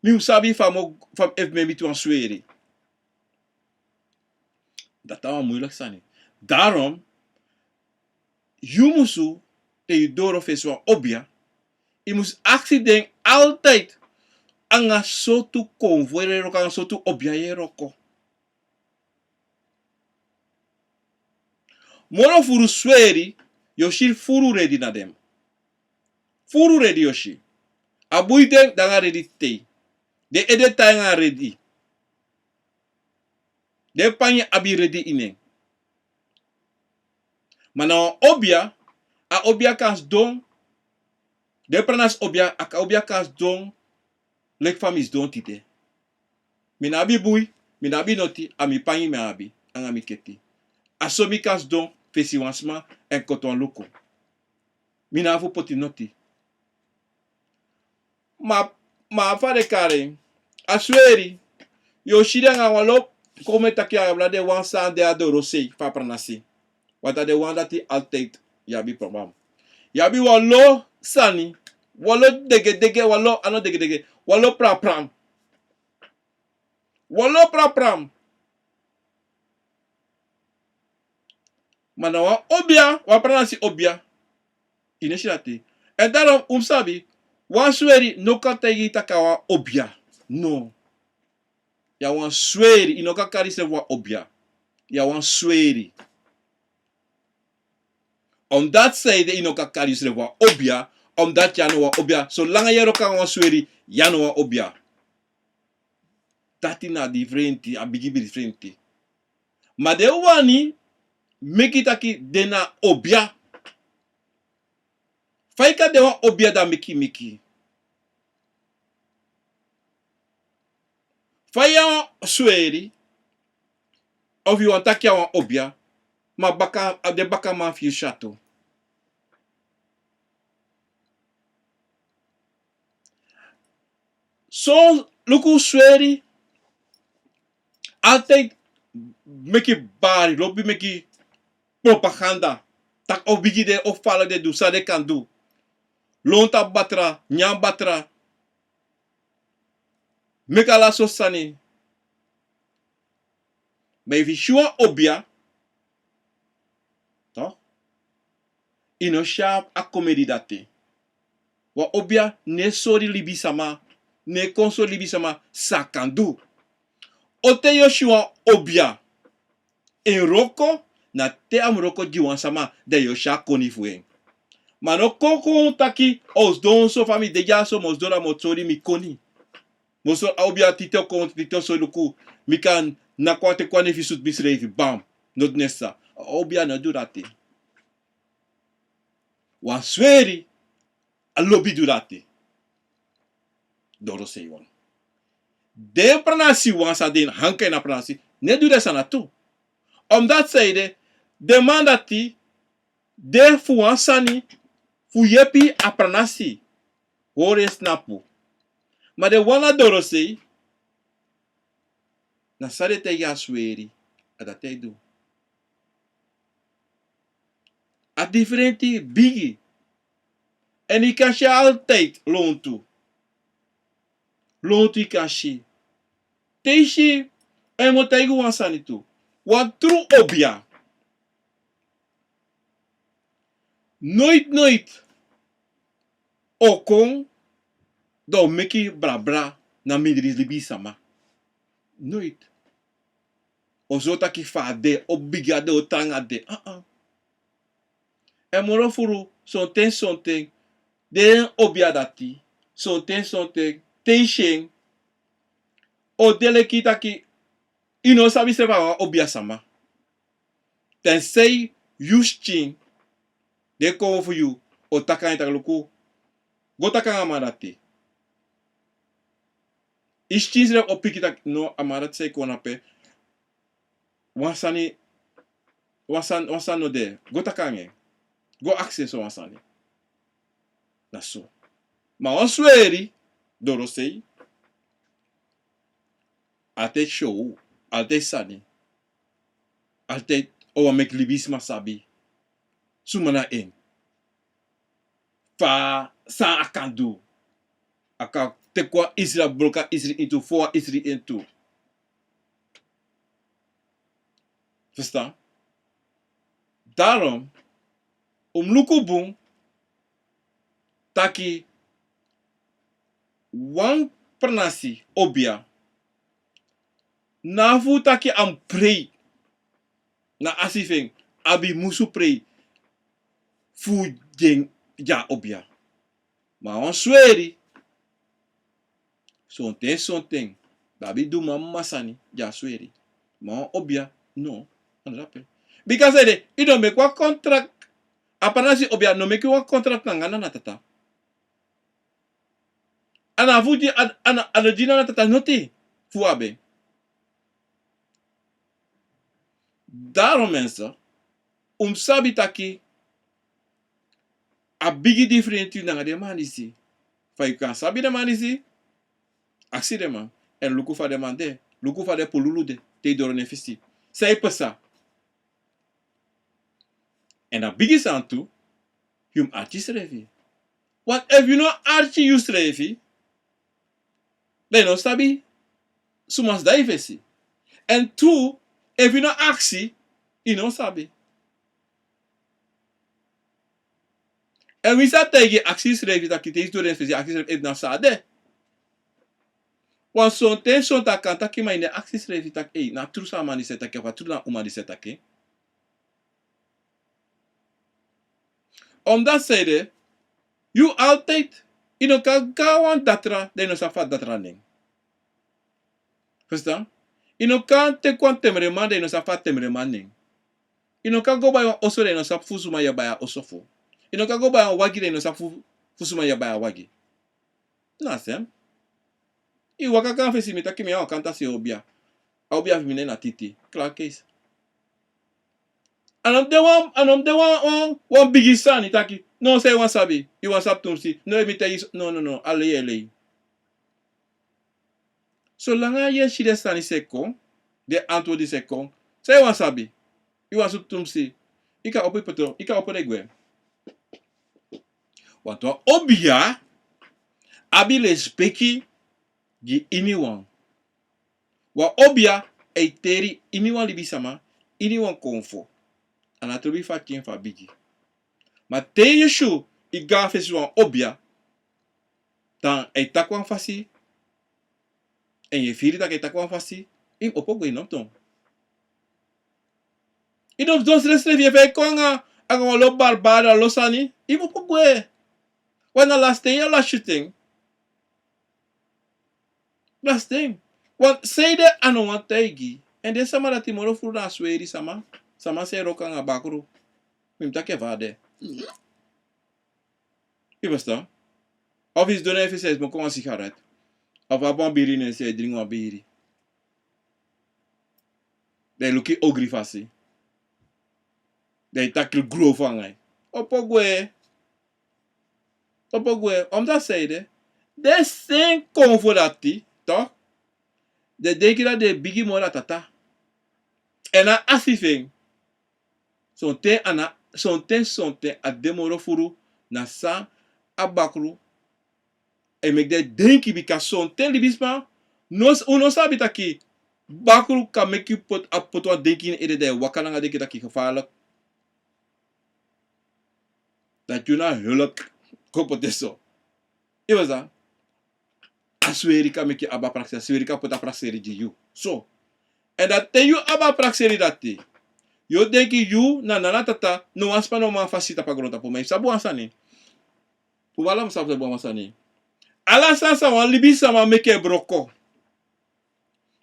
mi mu sabi fa mi o, fa efu mi e miti wan sweri. Dati na wan moeilijk sani. Daarom, yu musu, te yu doro fesi wan obia, yu musu aksi den altijd, anga sortu konfo yu e wroko, anga sortu obia yu e wroko. Moro furu sweri, yu o si furu redi na den. Furu redi yu o si. A bui den, dan a redi tei. Den ede tai anga redi. Den pangi abi redi ini en. Ma na wan obia, a obia kan sidon. Den pranasi obia, a obia kan sidon. Leki fa mi sidon tide. Mi no abi bui, mi no abi noti, a mi pangi mi abi, anga mi keti. A so mi kan sidon fesi wan sma èn koti wan luku. Mi no abi fu poti noti. Ma, ma fa den kari en, a sweri, yu o si den anga wan lo, kon mi e taki a bra, den wan san de a dorosei fu a pranasi. Want a den wan dati altijd yu abi problem. Yu abi wan lo sani, wan lo degedege, wan lo, a no degedege, wan lo prapram. Wan lo prapram. Ma na wan obia, wan pranasi obia. Yu no si dati. Èn daarom un mu sabi, wan sweri no kan taigi yu taki a wan obia. No. Yu a wan sweri, yu no kan kari yusrefi wan obia. Yu a wan sweri. Omdat san ede yu no kan kari yusrefi wan obia, omdat yu a no wan obia. Solanga yu e wroko anga wan sweri, yu a no wan obia. Dati na difrenti, a bigi difrenti. Ma den wani meki taki den na obia. Fa yu kan de wan obia dan meki meki. Fa yu a wan sweri, of yu wani taki a wan obia, ma baka, a den bakaman fu yu syatu. Son luku sweri, altijd meki bari, lobi meki propaganda. Taki o bigi den, o fala den, du san den kan du. Lon tapu batra, nyan batra. Meki ala sortu sani. Ma efu yu si wan obia, toch, yu no si a komedi dati. Wan obia no e sori libisama, no e kon sori libisama san a kan du. Ote yu o si wan obia e wroko, na te a mu wroko gi wan sama, dan yu o si a koni fu en. Ma no kon kon taki, o sidon so, fa mi de dyaso, mi o sidon dan mi o sori mi koni. Mi o sori a obia, tite o kon, tite o sori luku, mi kan naki wan, teki wan nefi, sutu misrefi, bam. No du nessa. A obia no e du dati. Wan sweri, a lobi du dati. Dorosei wan. Den pranasi wan san de hanka ini a pranasi, no e du den sani tu. Omdat san ede, den man dati, de fu wan sani, fu yepi a pranasi hori en snapu. Ma den wan na dorosei, na san den taigi a sweri, a dati a e du. A diferenti bigi. Èn yu kan si altijd lontu. Lontu yu kan si. Te yu si, èn mi o taigi wan sani tu. Wan tru obia. Noiti, noiti. O kon, dan o meki brabra na mindri libi sama. Noiti. O so taki fa a de, o bigi a de, o tranga de. Ah, ah. Èn moro furu, sonten, sonten, den obia dati, sonten, sonten, te yu si en, o de leki taki, yu no sabi srefi a wan obia sama. Tensei yu skin, den kon fu yu, o taki nanga en taki luku, go taki nanga a man dati. Yu skin srefi o piki taki, no, a man dati san e kon na pe. Wan sani, wan sani, wan sani no de. Go taki nanga en. Go aksi en so wan sani. Na so. Ma wan sweri, dorosei. Altijd show, altijd sani. Altijd o wani meki libisma sabi. Suma na en. Fa san a kan du. A kan teki wan isri, a broko a isri ini tu, fo wan isri ini tu. Verstaan? Daarom, un mus luku bun, taki wan pranasi obia, na fu taki a mus prei, na a si fu en, a abi musu prei fu gi en, gi a obia. Ma wan sweri, sonten, sonten, dan a abi du mama sani, di a sweri. Ma wan obia, no, a no de ape. Bika san ede, yu no meki wan contract, a pranasi obia no meki wan contract nanga nana tata. A no fu gi, a, a no, a no gi nana tata noti fu abi en. Daarom mensen, un mus sabi taki a bigi diferenti nanga den man disi. Fa yu kan sabi den man disi, aksi den man. Èn luku fa den man de, luku fa den pululu de, te yu doro na en fesi. San e pasa. Èn a bigi sani tu, yu mus arki yusrefi. Want efu yu no arki yusrefi, dan yu no sabi suma sa de na yu fesi. Èn tu, efu yu no aksi, yu no sabi. Èn wi sa taigi, aksi yusrefi taki te yu doro na en fesi, aksi yusrefi efu na san a de. Want sonten, sonten a kan taki ma yu no e aksi yusrefi taki, ei, na tru san a man disi e taki, efu a tru na a uma disi e taki. Omdat san ede, yu altijd, yu no kan go na wan datra, dan yu no sabi fa a datra nen. Verstaan? Yu no kan teki wan temreman, dan yu no sabi fa a temreman nen. Yu no kan go bai wan oso, dan yu no sabi fu suma yu e bai a oso fu. Yu no kan go bai wan wagi, dan yu no sabi fu, fu suma yu e bai a wagi. Na sem. Yu waka kon na fesi, mi taki mi e waka, mi si obia. A obia fu mi nen na Titi. Klaar keisi. A no de wan, a no de wan, wan, wan bigi sani taki. No, san yu wani sabi. Yu wani sabi tumsi. No, efu mi taigi yu, no, no, no. A lei, a lei. Solanga yu e si den sani disi e kon, den antwoord disi e kon, san yu wani sabi? Yu wani sabi tumsi? Yu kan opo yu poto, yu kan opo den gwe. Want wan obia abi lespeki gi iniwan. Wan obia e teri iniwan libisama, iniwan konfo. A no trobi fa kin fu a bigi. Ma te yu si yu go na fesi wan obia, dan a e taki wan fasi, èn yu e firi taki a e taki wan fasi, yu mus opo gwe, yu no mus don. Yu no mus don srefsrefi, efu a e kon anga, anga wan lo barbada, lo sani, yu mus opo gwe. Want na lasten yu e lasi yu ten. Lasten. Want san ede a no wani taigi. Èn den sama dati moro furu na sweri sama. Sama san e wroko anga bakru. Mi mus taki en fa a de. Yu ferstan? Of yu sidon na yu fesi, yu e smoke wan sigaret. Of a abi wan biri na en se, yu e dringi wan biri. Dan yu e luku yu ogri fasi. Dan yu e taki grofu anga en. Opo gwe. Opo gwe, omdat zij de, den sen kon fu dati, toch? Den denki dati den bigi moro a tata. Èn a asi fu en. Sonten a na, sonten, sonten a de moro furu na san a bakru e meki den denki, bika sonten libisma, no, un no sabi taki bakru kan meki yu poti, a poti wan denki ini ede, dan yu e waka nanga denki taki gevaarlijk. Dati yu na hulp kon poti en so. Yu e sa, a sweri kan meki yu abi a prakseri, a sweri kan poti a prakseri gi yu. So. Èn dati te yu abi a prakseri dati, yu o denki yu na nana tata, no wan sma no man fasi tapu a grontapu. Ma yu sabi wan sani. Fu ala mu sabi wan sani. Ala sani san wan libisma meki e broko.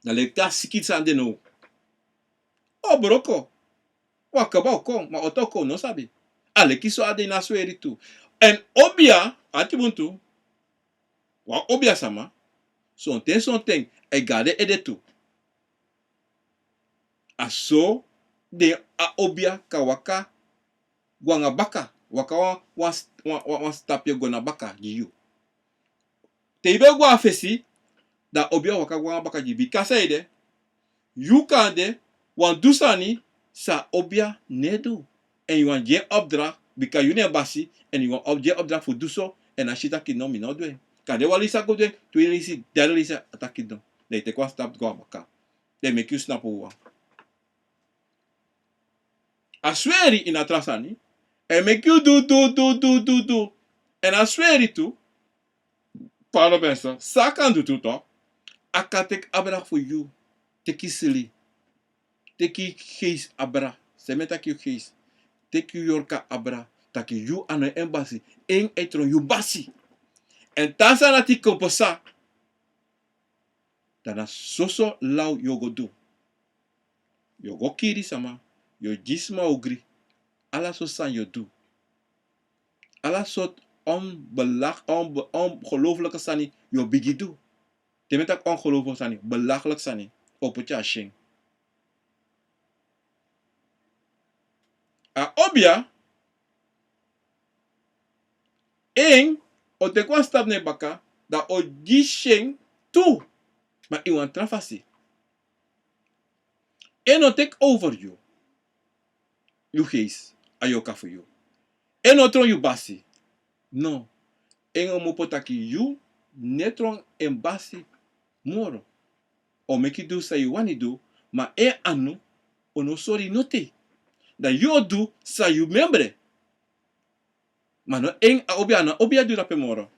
Na leki a siki san de now. O broko. Wan kaba o kon, ma oto o kon, un no sabi. A leki so a de na sweri tu. Èn obia, ati bun tu. Wan obia sama, sonten, sonten, a e go na den ede tu. A so den a obia kan waka go nanga baka, waka wan, wan, wan, wan, wan stapye go na baka gi yu. Te yu ben go na fesi, dan a obia o waka go nanga baka gi yu. Bika san ede, yu kande wani du sani san a obia no e du. Èn yu wani gi en opdracht, bika yu na en basi, èn yu wani op-, gi en opdracht fu du so, èn a si taki no, mi no o du en. Kande wan leisi a go du en, twe leisi, dati leisi a taki no. Dan yu teki wan stap go na baka. Dan yu meki yu snapu wan. A sweri ini a tra sani, e meki yu du, du, du, du, du, du. Èn a sweri tu, pardon, mensen, san a kan du tu, toch? A kan teki abra fu yu, teki sili, teki geest abra, san mi e taki yu geest, teki yu yorka abra, taki yu a no en basi, en e tron yu basi. Èn te a sani dati kon pasa, dan na soso law yu o go du. Yu o go kiri sama, yu o gi sma ogri, ala sortu sani yu o du. Ala sortu onbelak-, onbe-, ongelooflijke sani yu o bigin du. Te mi e taki ongelooflijke sani, belachelijk sani, o poti a syen. A obia, en o teki wan stap na en baka, dan o gi syen tu, ma ini wan tra fasi. En no teki over yu, yu geest, a yorka fu yu. En no tron yu basi. No. En o opo taki yu no e tron en basi moro. O meki du san yu wani du, ma en anu o no sori noti. Dan yu o du san yu memre. Ma no en a obia, a no obia du drape moro.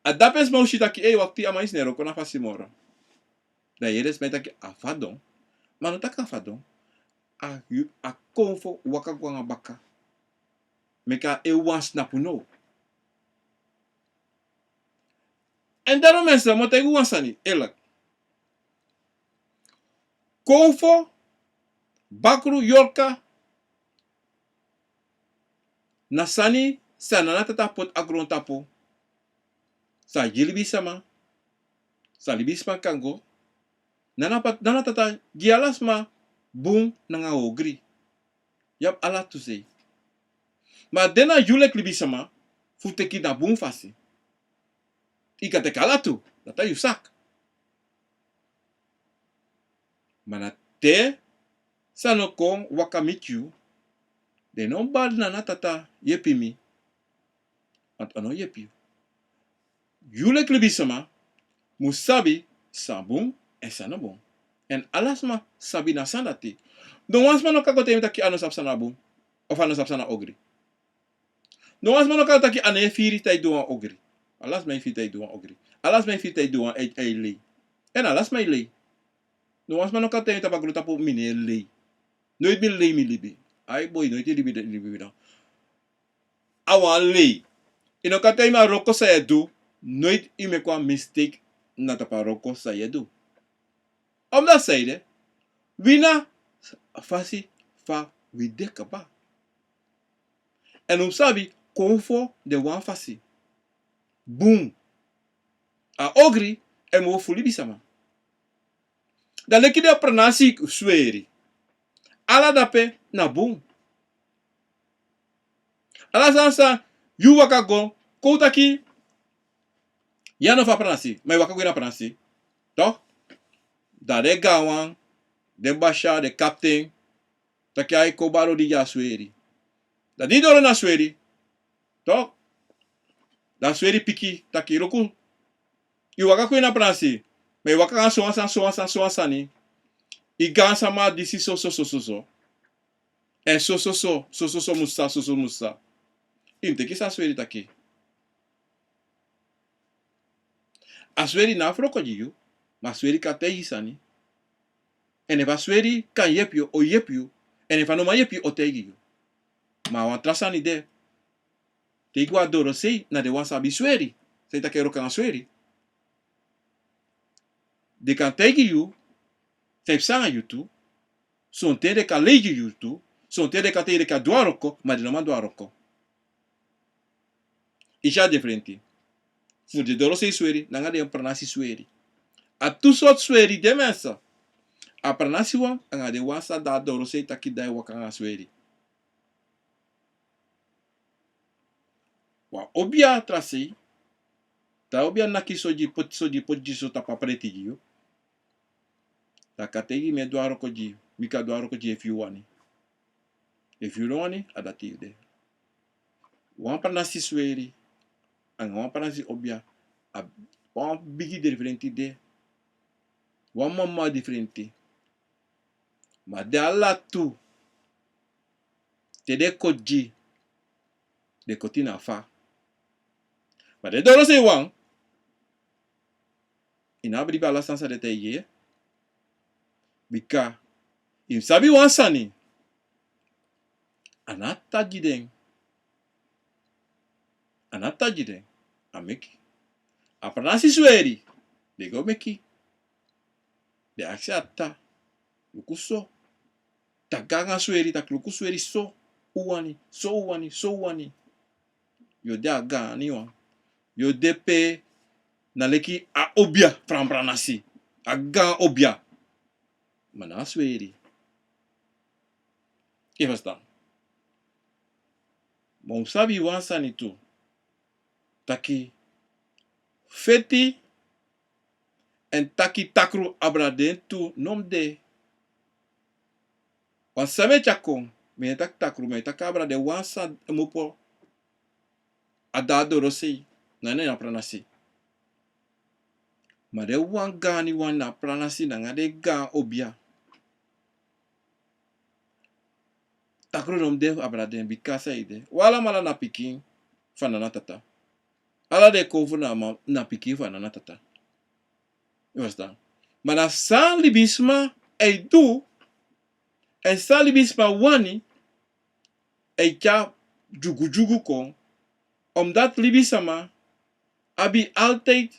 A drape sma o si taki, ei, wakti, a man disi no e wroko na fasi moro. Dan yu yere sma e taki a fadon. Ma no taki a fadon. A yu, a konfo waka go nanga baka. Meki a e wan snapu now. Èn daarom mensen, mi o taigi un wan sani, eerlijk. Konfo, bakru, yorka, na sani san nana tata poti a grontapu. San gi libisma, san libisma kan go. Nana pat-, nana tata gi ala sma bun nanga ogri. Yu abi ala tu sei. Ma a de na yu leki libisma fu teki na bun fasi. Yu kan teki ala tu, dati na yu saki. Ma na te san no kon waka miti yu, den no bari nana tata yepi mi. Want a no yepi yu. Yu leki libisma mu sabi san bun èn san no bun. Èn ala sma sabi na san dati. No wan sma no kan go taigi mi taki a no sabi san na bun, of a no sabi san na ogri. No wan sma no kan taki a no e firi te a e du wan ogri. Ala sma e firi te a e du wan ogri. Ala sma e firi te a e du wan, a e, a e lei. Èn ala sma e lei. No wan sma no kan taigi mi tapu a grontapu mi no e lei. Noiti mi lei mi libi. Ai boi, noiti libi, libi no. A wan lei. Yu no kan taigi mi a wroko san yu e du. Noiti yu meki wan mistake na tapu a wroko san yu e du. Omdat san ede, wi na fasi fa wi de kaba. Èn un sabi konfo de wan fasi. Bun. A ogri e moo fu libisma. Dan leki den pranasi sweri. Ala drape na bun. Ala sani san yu waka go kon un taki, yu a no fu a pranasi, ma yu waka go ini a pranasi. Tok? Dan den gaanwan, den basya, den kapten, taki ai kon bari odi gi a sweri. Dan di yu doro na sweri, tok? Dan sweri piki taki luku, yu waka kon ini a pranasi, ma yu waka nanga sowan sani, sowan sani, sowan sani. Yu gaansama disi so, so, so, so, so. Èn so, so, so, so, so, so musu sa, so, so musu sa. Yu mus teki san a sweri taki. A sweri no abi wroko gi yu, ma a sweri kan taigi sani. Èn efu a sweri kan yepi yu, o yepi yu. Èn efu a no man yepi yu, o taigi yu. Ma a wan tra sani de. Te yu go a dorosei, na den wan san abi sweri. San yu taki e wroko nanga sweri. Den kan taigi yu san e psa nanga yu tu. Sonten den kan lei gi yu tu. Sonten den kan taigi yu, den kan du a wroko, ma den no man du a wroko. I si a diferenti fu den dorosei sweri nanga den pranasi sweri. A tu sortu sweri de, mensen. A pranasi wan, anga den wan san de a dorosei taki dan yu waka nanga sweri. Wan obia tra sei, te a obia naki so gi poti, so gi poti gi so tapu a preti gi yu. Dan a kan taigi yu mi e du a wroko gi yu, mi kan du a wroko gi yu efu yu wani. Efu yu no wani, a dati yu de. Wan pranasi sweri anga wan pranasi obia, a wan bigi diferenti de. Wan mama diferenti. Ma den ala tu, te den koti gi, den koti na fa. Ma den dorosei wan, yu no abi libi ala sani san den taigi yu. Bika yu mus sabi wan sani. A no abi taki gi den. A no abi taki gi den. A meki. A pranasi sweri den go meki. Den aksi a tata, luku so. Taki anga sweri, taki luku sweri so. Un wani, so un wani, so un wani. Yu o de a gaan wan. Yu o de pe na leki a obia, pran pranasi. A gaan obia. Ma na a sweri. Yu e ferstan. Ma un mus sabi wan sani tu. Taki feti èn taki takru abra den tu no mus de. Wan san mi e tyari kon, mi e taki takru, mi e taki abra den wan san e kmopo. A de a dorosei, na ini a pranasi. Ma den wan gaani wan na pranasi nanga den gaan obia. Takru no mus de abra den, bika san ede, un alamala na pikin fu a nana tata. Ala den konfo na ma, na pikin fu a nana tata. Yu e ferstan. Ma na san libisma e du, èn san libisma wani, e tyari dyugudyugu kon, omdat libisma abi altijd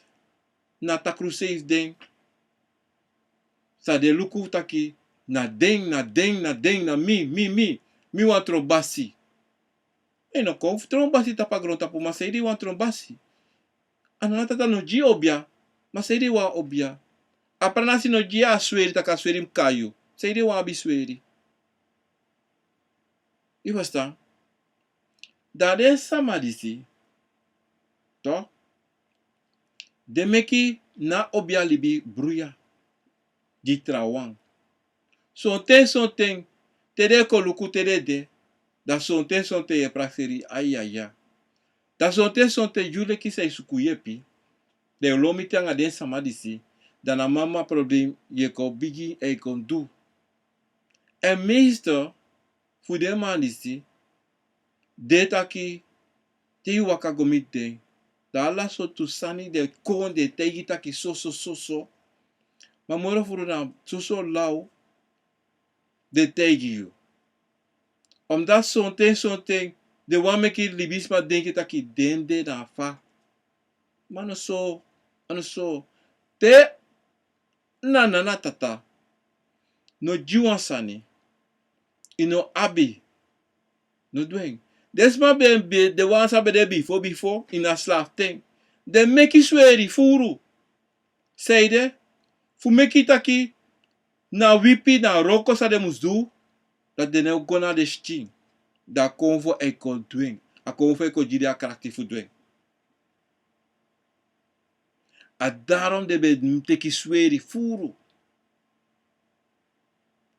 na takru sei fu den, san den luku taki na den, na den, na den, na mi, mi, mi, mi wani tron basi. Yu no kon fu tron basi tapu a grontapu, ma saide yu wani tron basi? A nana tata no gi yu obia, ma saide yu wani obia? A pranasi no gi yu a sweri, taki a sweri mus kai yu, saide yu wani abi sweri? Yu e ferstan. Dan den sama disi, tok, den meki na obia libi bruya gi trawan. Sonten, sonten, te den kon luku te den de, dan sonten, sonten yu e prakseri, ayaya. Dan sonten, sonten yu leki san e suku yepi, dan yu lon miti anga den sama disi, dan na mama problem yu e kon bigin, yu e kon du. Èn meeste fu den man disi, den taki, te yu waka go miti den, dan ala sortu sani den kon, den taigi taki so, so, so, so. Ma moro furu na so, so law den taigi yu. Omdat sonten, sonten den wani meki libisma denki taki den de na fa. Ma a no so, a no so. Te na nana tata no gi yu wan sani, yu no abi, no du en. Den sma ben, ben, den wan san ben de bifo, bifo, ini a slafu ten, den meki sweri furu. Saide? Fu meki taki na wipi, na wroko san den mus du, dati den no go na den sikin. Dan a konfo e kon du en. A konfo e kon gi den a krakti fu du en. A darom den ben teki sweri furu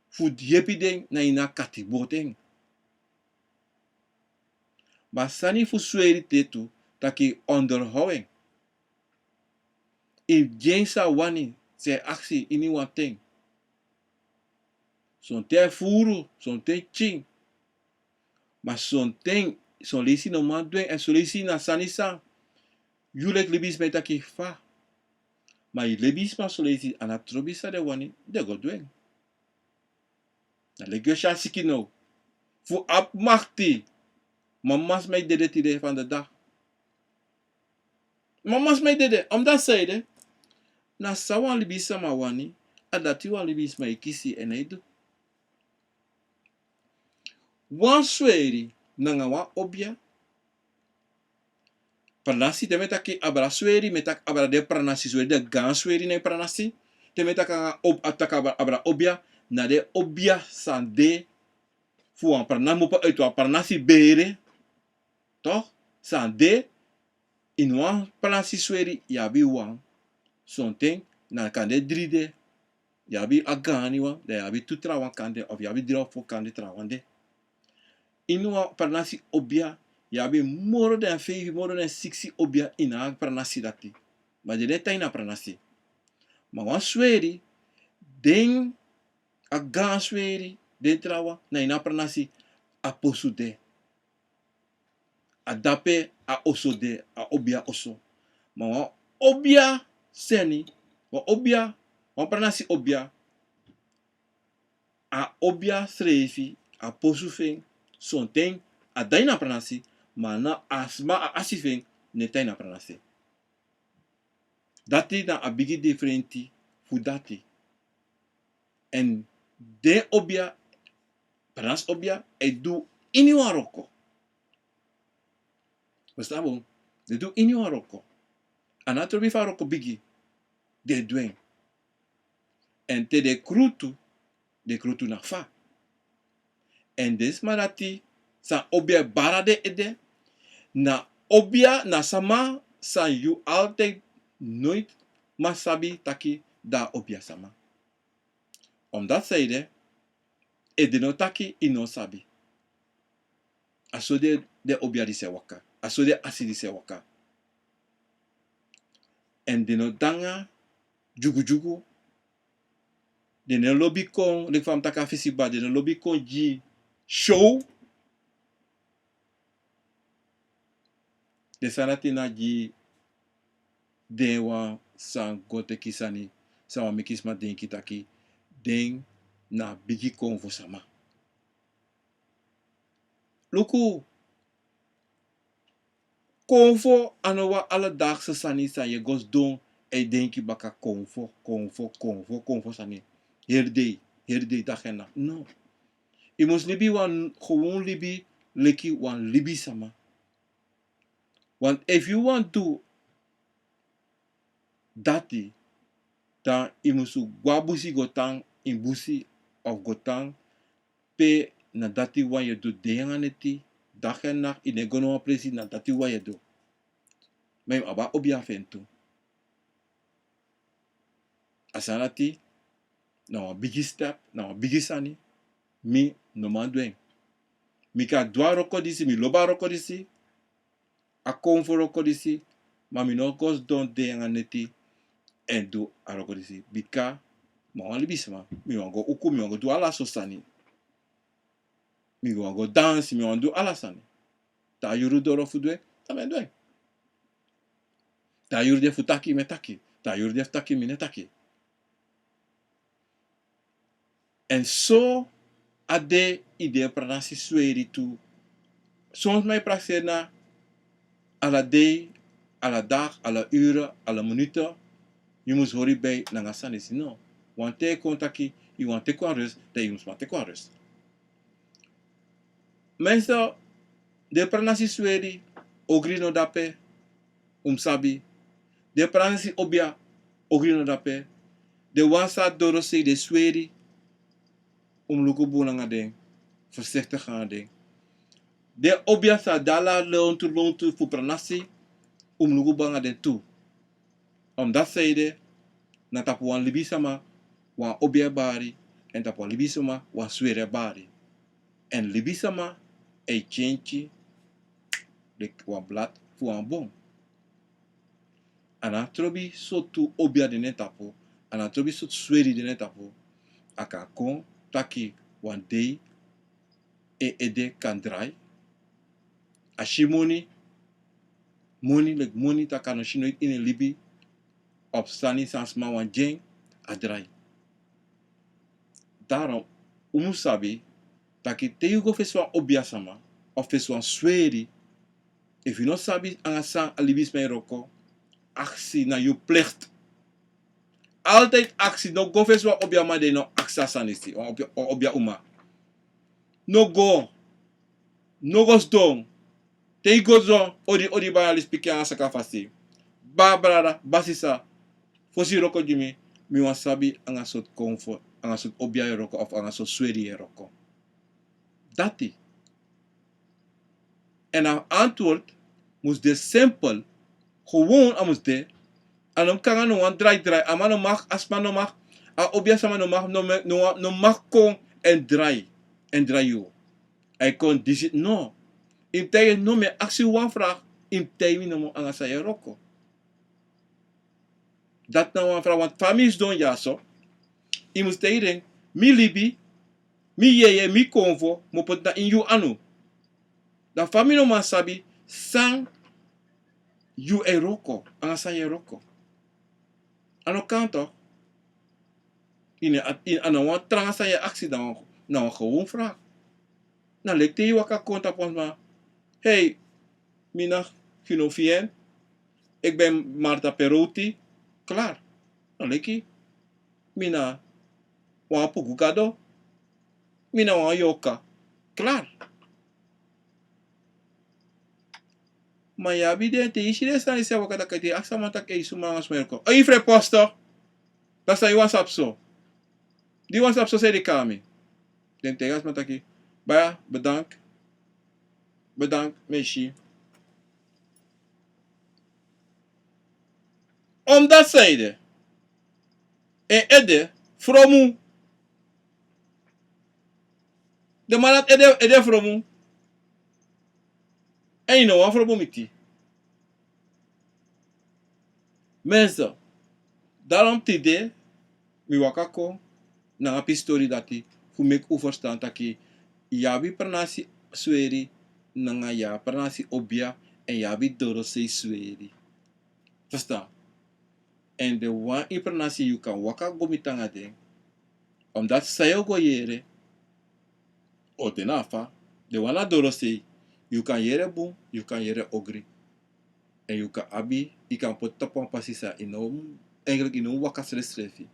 fu yepi den na ini a katibo ten. Ma sani fu sweri de tu, taki onderhow en. Efu gi en san a wani, san e aksi ini wan ten. Sonten a e furu, sonten tyin. Ma sonten, son leisi no man du en, èn son leisi na sani san yu leki libisma e taki fa. Ma yu libisma son leisi a no trobi san den wani, den go du en. Na leki yu e si a siki now. Fu abi makti. Mama sma e dede tide fanda da. Mama sma e dede, omdat san ede, na san wan libisma wani, a dati wan libisma e kisi èn e du. Wan sweri nanga wan obia. Pranasi, te mi e taki abra sweri, mi e taki abra den pranasi sweri, den gaan sweri na pranasi. Te mi e taki anga ob-, a taki abra, abra obia, na den obia san de fu wan pranasi, mi opo uit wan pranasi bere. Toch? San de, ini wan pranasi sweri, yu abi wan. Sonten, na kan de dri de. Yu abi a gaanwan, dan yu abi tu trawan kan de, of yu abi dri of fo kan de trawan de. Ini wan pranasi obia, yu abi moro dan feifi, moro dan siksi obia ini a pranasi dati. Ma den no e tan ini a pranasi. Ma wan sweri, den a gaan sweri, den trawan, na ini a pranasi, a posu de. A dape a oso de, a obia oso. Ma wan obia seni, wan obia, wan pranasi obia, a obia srefi, a posu fu en, sonten, a de ini a pranasi, ma na a sma a asi fu en, no e tan ini a pranasi. Dati na a bigi difrenti fu dati. Èn den obia, pranasi obia, e du ini wan wroko. Yu sabi, den du ini wan wroko. A no trobi fa a wroko bigi, den du en. Èn te den krutu, den krutu na fa. Èn den sma dati san obia e bara den ede, na obia, na sama san yu altijd nooit man sabi taki da a obia sama. Omdat san ede, efu den no taki, yu no sabi. A so den, den obia disi e waka. A so den asi disi e waka. Èn den no de nanga dyugudyugu. Den no lobi kon, leki fa mi taki a fesi kba, den no lobi kon gi show. Den sani dati na gi den wan san go teki sani, san wani meki sma denki taki den na bigi konfo sama. Luku, konfo a no wan alledagse sani san yu e go sidon e denki baka konfo, konfo, konfo, konfo sani. Heri dei, heri dei, dag en nacht. No. Yu mus libi wan gewoon libi, leki wan libisma. Want efu yu wani du dati, dan yu mus go a busi go tan ini busi of go tan pe na dati wan yu e du dei nanga neti, dag en nacht, yu no e go no wan presi, na dati wan yu e du. Ma yu mus abi a obia fu en tu. A sani dati na wan bigi step, na wan bigi sani. Mi no man du en. Mi kan du a wroko disi, mi lobi a wroko disi, a konfo wroko disi, ma mi no go sidon dei nanga neti èn du a wroko disi. Bika mi na wan libisma, mi wani go uku, mi wani go du ala sortu sani. Mi wani go dansi, mi wani du ala sani. Te a yuru doro fu du en, dan mi e du en. Te a yuru de fu taki, mi e taki. Te a yuru de fu taki, mi no e taki. Èn so a de ini den pranasi sweri tu. Son sma e prakseri na ala dei, ala dag, ala ure, ala minute. Yu mus hori bij nanga sani disi, no. Wan ten e kon taki yu wani teki wan rust, dan yu mus man teki wan rust. Mensen, den pranasi sweri, ogri no de dape, un mus sabi. Den pranasi obia, ogri no de dape. Den wan san doro sei den sweri, un mus luku bun nanga den, voorzichtig nanga den. Den obia san de ala lontu lontu fu pranasi, un mus luku bun nanga den tu. Omdati sanede, na tapu wan libisama wan obia e bari, èn tapu wan libisama wan sweri e bari. Èn libisama e tyentyi leki wan blad fu wan bon. A no trobi sortu obia de na en tapu, a no trobi sortu sweri de na en tapu. A kan kon taki wan dei en ede kan drai. A si moni, moni leki moni, taki a no si noiti ini en libi of sani san sma wani gi en, a drai. Daarom un mus sabi taki te yu go fesi wan obia sama of fesi wan sweri, efu yu no sabi nanga san a libisma e wroko, aksi, na yu plicht. Altijd aksi, no go fesi wan obia man di yu no aksi a sani disi, wan obia, wan obia uma. No go, no go sidon. Te yu go sidon, odi, odi, baya, lespeki nanga saka fasi. Baya brada, baya sisa, fosi yu wroko gi mi, mi wani sabi nanga sortu konfo, nanga sortu obia yu e wroko of nanga sortu sweri yu e wroko. Dati. Èn a antwoord mus de simpel. Gewoon a mus de. A no mus kon nanga no wan drai drai. A man no mag, a sma no mag, a obia sama no mag, no me-, no, no mag kon èn drai, èn drai yu. A e kon disi, no. Yu mus taigi en, no, mi e aksi yu wan vraag. Yu mus taigi mi nomo nanga san yu e wroko. Dati na wan vraag, want fa mi sidon dyaso, yu mus taigi den, mi libi, mi yeye, mi konfo, mi o poti na ini yu anu. Dan fa mi no man sabi san yu e wroko, nanga san yu e wroko. A no kan toch. Ini a, ini a na wan tranga san yu e aksi, na wan, na wan gewoon vraag. Na leki te yu waka kon tapu wan sma. Hey, mi na Gino Fien. Ik ben Martha Perotti. Klaar. Na leki. Mi na wan Pugu Gado. Mi na wan Yorka. Klaar. Ma yu abi den, te yu si den sani disi e waka, dan kan yu aksi a man taki, ei, suma nanga suma e wroko? Ei, fre posto. Dati san yu wani sabi so. Di yu wani sabi so, san yu e kon nanga mi? Den taigi a sma taki, baya, bedank. Bedank, mi e si. Omdati sanede, en ede fromu. Den man dati ede, ede fromu. Èn yu no wani fromu miti. Mensen, daarom tide mi waka kon nanga a pisi tori dati fu meki un ferstan taki yu abi pranasi sweri nanga yu abi pranasi obia, èn yu abi dorosei sweri. Ferstan? Èn den wan ini pranasi yu kan waka go miti nanga den. Omdati san yu o go yere, o de na a fa, den wan na dorosei, yu kan yere bun, yu kan yere ogri. Èn yu kan abi, yu kan poti tapu wan pasi san yu no, eigenlijk yu no waka srefsrefi.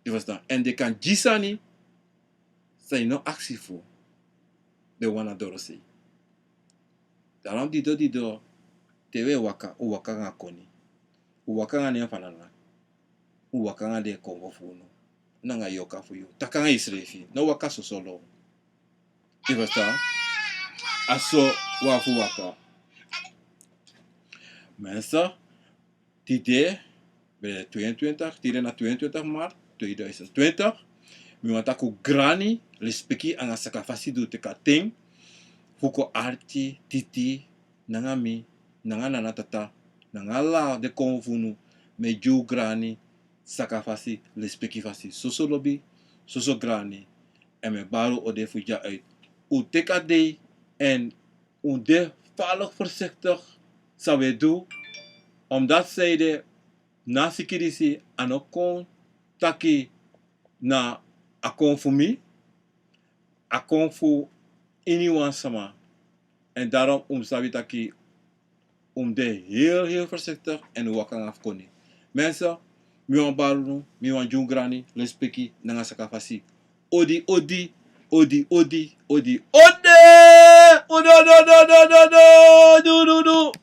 Yu ferstan? Èn den kan gi sani san yu no aksi fu. Den wan na dorosei. Daarom dido dido, te un e waka, un waka nanga koni. Un waka nanga nen fu Anana. Un waka nanga den konfo fu unu. Nanga Yorka fu yu. Taki nanga yusrefi. No waka soso lon. Yu ferstan? A so un abi fu waka. Mensen, tide, ben de tweeëntwintig, tide na tweeëntwintig maart tweeduizend twintig. Mi wani taki un grani, lespeki nanga sakafasi di un teki a ten fu kon arki Titi, nanga mi, nanga Nana Tata, nanga ala den konfo fu unu, mi e gi un grani, sakafasi, lespeki fasi. Soso lobi, soso grani. Èn mi e bari un odi fu dya uit. Un teki a dei, èn un de falek voorzichtig san un e du. Omdati sanede, na a siki disi a no kon taki na a kon fu mi, a kon fu iniwan sama. Èn daarom un mus sabi taki un mus de heel, heel voorzichtig èn un waka nanga fu koni. Mensen, mi wani bari unu, mi wani gi un grani, lespeki, nanga sakafasi. Odi, odi, odi, odi, odi, odi! Odi, odi, odi, odi, odi, odi, du, du, du.